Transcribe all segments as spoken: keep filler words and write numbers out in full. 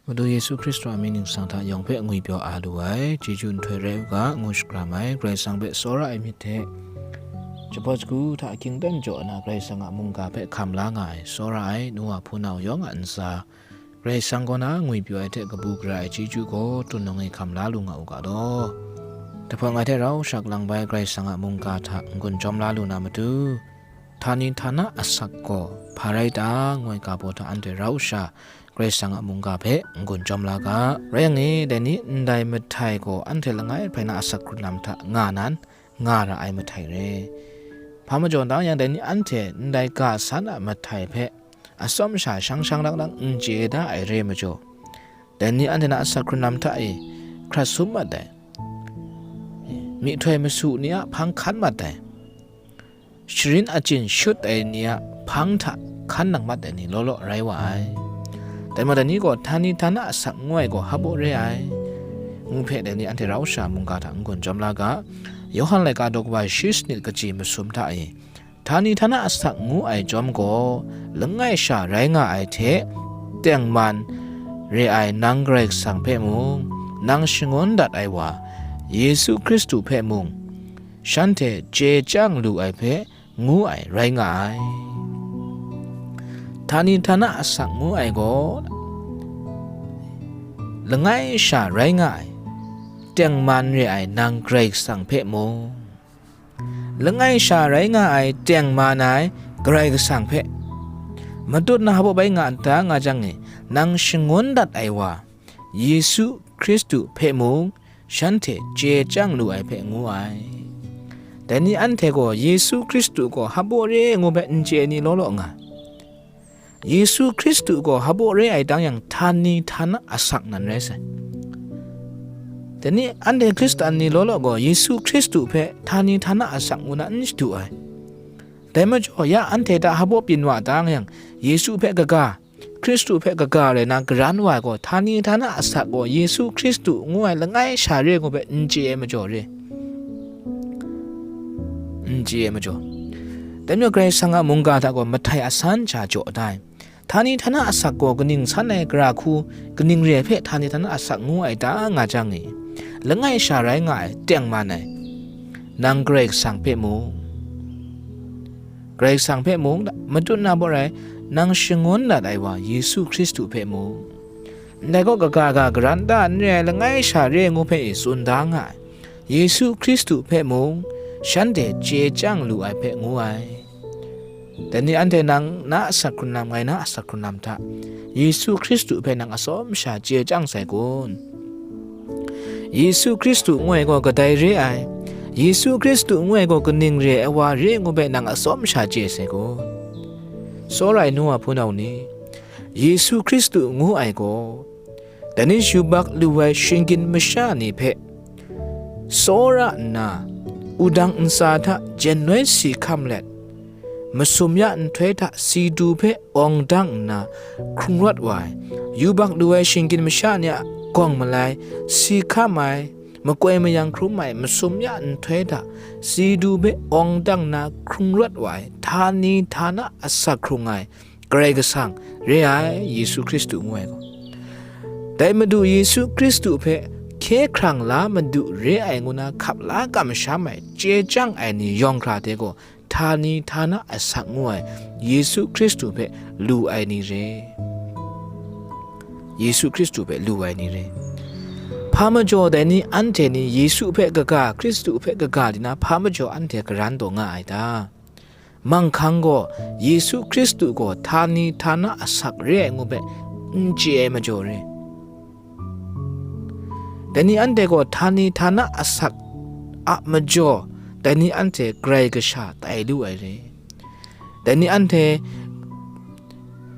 Madu Yesu Hkristu a mying ningsang hta yawng hpe ngwipyaw a lu ai, chyeju nhtoi rai u ga, ngu shakram ai, Karai Kasang hpe tsawra ai myit hte, jahpawt shagu hta ahkying dan jaw nna Karai Kasang a mungga hpe hkam la nga ai, tsawra ai, nu wa hpunau yawng a ntsa, Karai Kasang kaw na ngwipyaw ai hte kabu gara ai chyeju gaw, hkrunlung e hkam la lu nga u ga law. Jahpawt ngai hte rau sha lang bai Karai Kasang a mungga hta n-gun jawm la lu na matu, htani htana asak gaw hpa rai ta, ngu ai ga baw hta anhte rau sha Karai Kasang a mungga hpe n-gun jawm la ga. Rai yang e, dai ni ndai mahtai gaw anhte langai hpai na asak hkrun lam hta nga nan, nga ra ai mahtai re. Hpa majaw dang yang, dai ni anhte ndai ga san a mahtai hpe atsawm sha shang shang lang lang n chye da ai re majaw, dai ni anhte na asak hkrun lam hta e hkrat sum mat ai, myihtoi masu ni a hpang hkan mat ai, sharin achyin shut ai ni a hpang hta hkan nang mat ai ni law law rai wa ai. Dai majaw, dai ni gaw htani htana asak ngu ai gaw hpaw re ai, ngu hpe dai ni anhte rau sha mungga hta n-gun jawm la ga. Yawhan laika daw kaba shi sanit kaji masum hta e, htani htana asak ngu ai chyawm gaw, langai sha rai nga ai hte tengman re ai nang Karai Kasang hpe mung, nang shangun dat ai wa Yesu Hkristu hpe mung, shanhte chye chyang lu ai hpe ngu ai rai nga ai. Htani htana asak ngu ai gaw, langai sha rai nga ai, tengman re ai nang Karai Kasang hpe mung, langai sha rai nga ai, tengman ai Karai Kasang hpe matut na hpaw bai nga ta nga jang e, nang shangun dat ai wa Yesu Hkristu hpe mung, shanhte chye chyang lu ai hpe ngu ai. Dai ni anhte gaw Yesu Hkristu gaw hpaw re ngu hpe n chye ai ni law law nga. Yesu Hkristu gaw hpaw re ai tang yang, htani htana asak nan rai sai. Dai ni anhte Hkristan ni law law gaw Yesu Hkristu hpe htani htana asak ngu na n shadu ai. Dai majaw, ya anhte hta hpaw byin wa tang yang, Yesu hpe kaga, Hkristu hpe kaga rai na garan wa ai gaw, htani htana asak gaw Yesu Hkristu ngu ai langai sha re ngu hpe n chye ai majaw re. N chye ai majaw, dai majaw Karai Kasang a mungga hta gaw mahtai asan sha jaw da ai. Htani htana asak gaw kaning san ai gara hku, kaning re ai hpe htani htana asak ngu ai ta nga jang e, langai sha rai nga ai, tengman ai, nang Karai Kasang hpe mung, Karai Kasang hpe mung, matut na baw rai, nang shangun dat ai wa Yesu Hkristu hpe mung, ndai gaw kaga ga garan ta n re ai, langai sha re ngu hpe e tsun da nga ai, Yesu Hkristu hpe mung, shanhte chye chyang lu ai hpe ngu ai. Dai ni anhte nang na asak hkrun lam, ngai na asak hkrun lam hta, Yesu Hkristu hpe nang atsawm sha chye chyang sai kun? Yesu Hkristu ngu ai gaw kadai re ai? Yesu Hkristu ngu ai gaw kaning re ai wa re ngu hpe nang atsawm sha chye sai kun? Tsawra ai nu wa hpunau ni, Yesu Hkristu ngu ai gaw, dai ni yubak lu ai shinggyim masha ni hpe tsawra nna, wudang ntsa hta jennoi si hkam let, masum ya nhtoi hta si du hpe awng dang nna hkrung rawt wa ai, yubak lu ai shinggyim masha ni a gawng malai, si hkam ai, makoi mayang hkrum ai, masum ya nhtoi hta si du hpe awng dang nna hkrung rawt wa ai, htani htana asak hkrung ai, Karai Kasang re ai, Yesu Hkristu ngu ai gaw. Dai Madu Yesu Hkristu hpe hkye hkrang la Madu re ai ngu na hkap la kamsham ai, chye chyang ai ni yawng hkra hte gaw, htani htana asak ngu ai, Yesu Hkristu hpe lu ai ni re. Yesu Hkristu hpe lu ai ni re. Hpa majaw dai ni anhte ni Yesu hpe kaga, Hkristu hpe kaga di na, hpa majaw anhte garan taw nga ai ta? Manghkang gaw Yesu Hkristu gaw htani htana asak re ai ngu hpe n chye ai majaw re. Dai ni anhte gaw htani htana asak a majaw, dai ni anhte Karai Kasha tai lu ai re. Dai ni anhte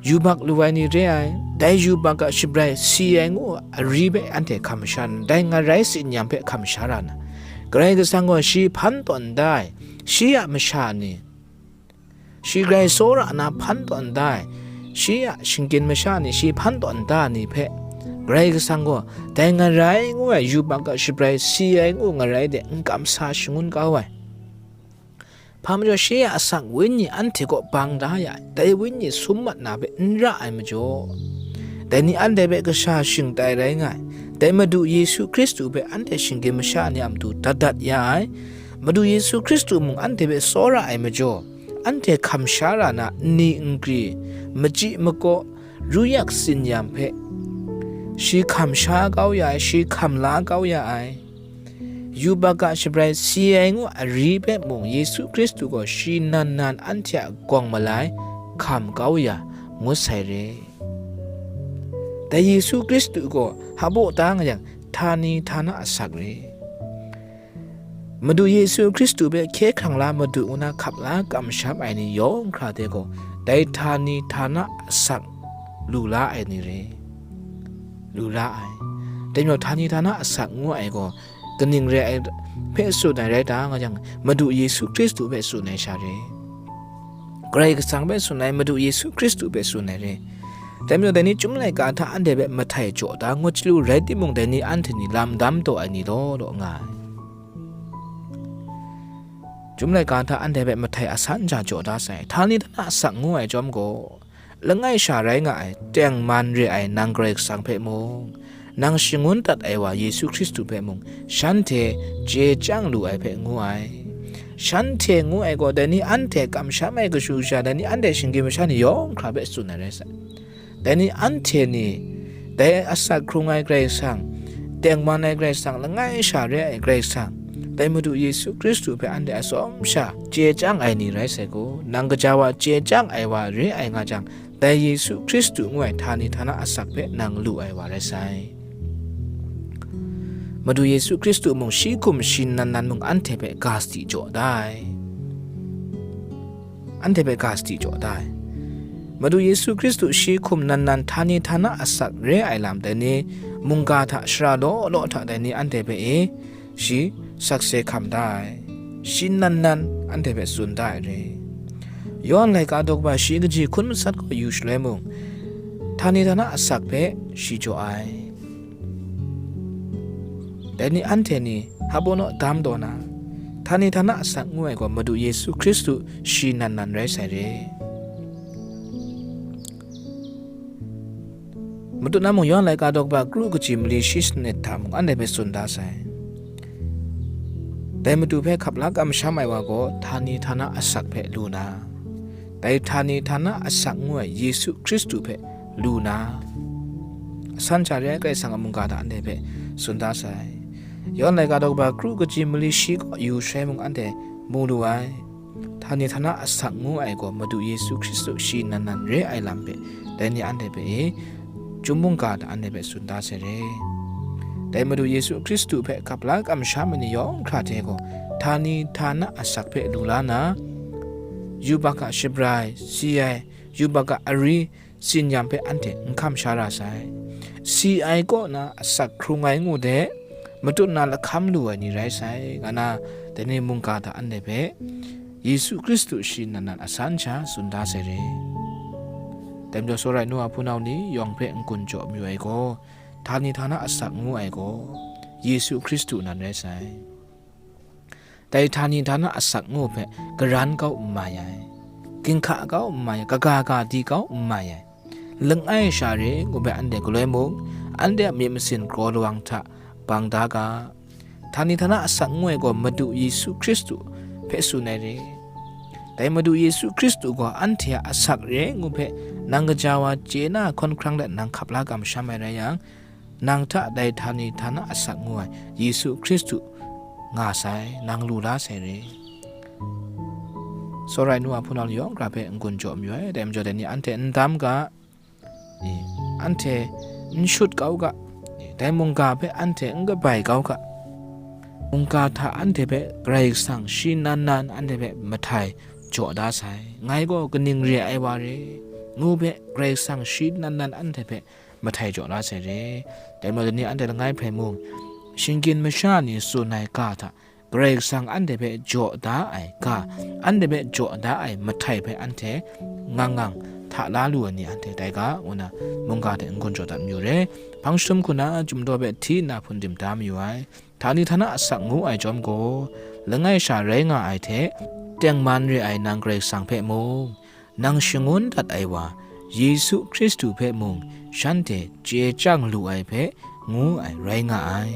yubak lu ai ni re ai, dai yubak a shabrai si ai ngu a ari hpe anhte hkam sha nna, dai ngarai tsin-yam hpe hkam sha ra nna, Karai Kasang gaw shi hpan tawn da ai, shi a masha ni, shi grai tsawra na hpan tawn da ai, shi a shinggyim masha ni shi hpan tawn da ai ni hpe, Karai Kasang gaw dai ngarai ngu ai yubak a shabrai si ai ngu ngarai de n kamsa shangun kau ai. Hpa majaw shi a asak Wenyi anhte kaw bang da ya ai, dai Wenyi sum mat na hpe n ra ai majaw, Dai ni anhte hpe kasha shingtai rai nga ai. Dai Madu Yesu Hkristu hpe anhte shinggyim masha ni a matu dat dat ya ai. Madu Yesu Hkristu mung anhte hpe tsawra ai majaw, anhte hkam sha ra na nni nkri, machyi makaw, ruyak tsinyam hpe shi hkam sha kau ya ai, shi hkam la kau ya ai. Yubak a shabrai si ai ngu ari hpe mung Yesu Hkristu gaw shi nan nan anhte a gawng malai hkam kau ya ngut sai re. Dai Yesu Hkristu gaw hpabaw ta nga yang, htani htana asak re. Madu Yesu Hkristu hpe hkye hkrang la Madu ngu na hkap la kamsham ai ni yawng hkra hte gaw, dai htani htana asak lu la ai ni re. Lu la ai. Dai majaw, htani htana asak ngu ai gaw, kaning re ai hpe tsun ai rai ta nga yang, Madu Yesu Hkristu hpe tsun ai sha re. Karai Kasang hpe tsun ai, Madu Yesu Hkristu hpe tsun ai re. Dai majaw, dai ni Chyum laika hta anhte hpe mahtai jaw da ngut chyalu rai timung, dai ni anhte ni lam dam taw ai ni law law nga ai. Chyum laika hta anhte hpe mahtai asan ja jaw da sai. Htani htana asak ngu ai chyawm gaw, langai sha rai nga ai, tengman re ai nang Karai Kasang hpe mung, nang shangun dat ai wa Yesu Hkristu hpe mung, shanhte chye chyang lu ai hpe ngu ai. Shanhte ngu ai gaw, dai ni anhte kamsham ai kashu kasha, dai ni anhte shinggyim masha ni yawng hkra hpe tsun ai rai sai. Dai ni anhte ni, dai asak hkrung ai Karai Kasang, tengman ai Karai Kasang, langai sha re ai Karai Kasang, dai Madu Yesu Hkristu hpe anhte atsawm sha chye chyang ai ni rai sai gaw, nang gaja wa chye chyang ai wa re ai nga jang, dai Yesu Hkristu ngu ai htani htana asak hpe nang lu ai wa rai sai. Madu Yesu Hkristu mung shi hkum shi nan nan mung anhte hpe ga sadi jaw da ai. Anhte hpe ga sadi jaw da ai. Madu Yesu Hkristu shi hkum nan nan htani htana asak re ai lam dai ni, mungga hta shara law law hta dai ni anhte hpe e, shi sakse hkam da ai. Shi nan nan anhte hpe tsun da ai re. Yawhan laika daw kaba shi kaji hkun matsat gaw yu shaloi mung, htani htana asak hpe shi jaw ai. Dai ni anhte ni hpabaw naw dam taw na, htani htana asak ngu ai gaw Madu Yesu Hkristu shi nan nan rai sai re. Matut na mung Yawhan laika daw kaba kru kaji mali shi sanit hta mung anhte hpe tsun da sai. Dai Madu hpe hkap la kamsham ai wa gaw htani htana asak hpe lu na, dai htani htana asak ngu ai Yesu Hkristu hpe lu na, asan sha re ai Karai Kasang a mungga hta anhte hpe tsun da sai. Yawhan laika daw kaba kru kaji mali shi kaw yu shaloi mung anhte mu lu ai. Htani htana asak ngu ai gaw Madu Yesu Hkristu shi nan nan re ai lam hpe, dai ni anhte hpe e, Chyum mungga hta anhte hpe tsun da sai re. Dai Madu Yesu Hkristu hpe hkap la kamsham ai ni yawng hkra hte gaw, htani htana asak hpe lu la na, yubak a shabrai, si ai, yubak a ari, tsinyam hpe anhte n hkam sha ra sai. Si ai kaw na asak hkrung ai ngu de, matut na lahkam lu ai ni rai sai, nga na, dai ni mungga hta anhte hpe Yesu Hkristu shi nan nan asan sha tsun da sai re. Dai majaw, tsawra ai nu a hpunau ni yawng hpe n-gun jaw mayu ai gaw, htani htana asak ngu ai gaw, Yesu Hkristu nan rai sai. Dai htani htana asak ngu hpe garan kau n mai ai, ginhka kau n mai ai, kaga ga di kau n mai ai, langai sha re ngu hpe anhte galoi mung, anhte a myit masin kraw lawang hta bang da ga. Htani htana asak ngu ai gaw Madu Yesu Hkristu hpe tsun ai re. Dai Madu Yesu Hkristu gaw anhte a asak re ngu hpe nang gaja wa chye na hkawn hkrang let nang hkap la kamsham ai rai yang, nang hta dai htani htana asak ngu ai Yesu Hkristu nga sai, nang lu la sai re. Tsawra ai nu a hpunau ni yawng hkra hpe n-gun jaw mayu ai, dai majaw dai ni anhte n dam ga, e, anhte n shut kau ga, e, dai mungga hpe anhte n kabai kau ga, mungga hta anhte hpe Karai Kasang shi nan nan anhte hpe mahtai jaw da sai, ngai gaw kaning re ai wa re, ngu hpe Karai Kasang shi nan nan anhte hpe mahtai jaw la sai re. Dai majaw, dai ni anhte langai hpe mung, shinggyim masha ni tsun ai ga hta, Karai Kasang anhte hpe jaw da ai ga, anhte hpe jaw da ai mahtai hpe anhte ngang ngang hta la lu ai ni anhte tai ga, ngu na mungga hte n-gun jaw dat mayu re. Hpang jahtum hku na Chyum daw hpe hti nna hpun dim da mayu ai. Htani htana asak ngu ai chyawm gaw, langai sha rai nga ai hte, tengman re ai nang Karai Kasang hpe mung, nang shangun dat ai wa, Yesu Hkristu hpe mung shanhte chye chyang lu ai hpe ngu ai rai nga ai.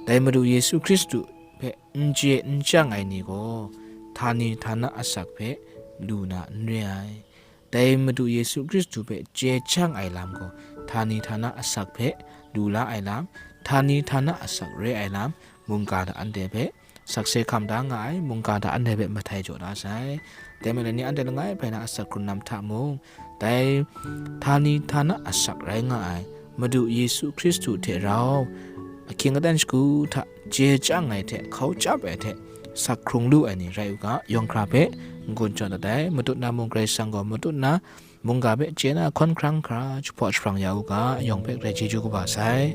Dai Madu Yesu Hkristu hpe n chye n chyang ai ni gaw, htani htana asak hpe lu na n re ai. Dai Madu Yesu Hkristu hpe chye chyang ai lam gaw, htani htana asak hpe lu la ai lam, htani htana asak re ai lam, mungga hta anhte hpe sakse hkam da nga ai, mungga hta anhte hpe mahtai jaw da sai. Dai majaw ni anhte langai hpe na asak hkrun lam hta mung, dai htani htana asak rai nga ai Madu Yesu Hkristu hte rau ahkying aten shagu hta chye chyang ai hte hkau chyap ai hte sak hkrung lu ai ni rai u ga, yawng hkra hpe n-gun jaw dat ai. Matut na mung Karai Kasang gaw matut na mungga hpe chye na hkawn hkrang hkra jahpaw jahprang ya u ga, yawng hpe grai chyeju kaba sai.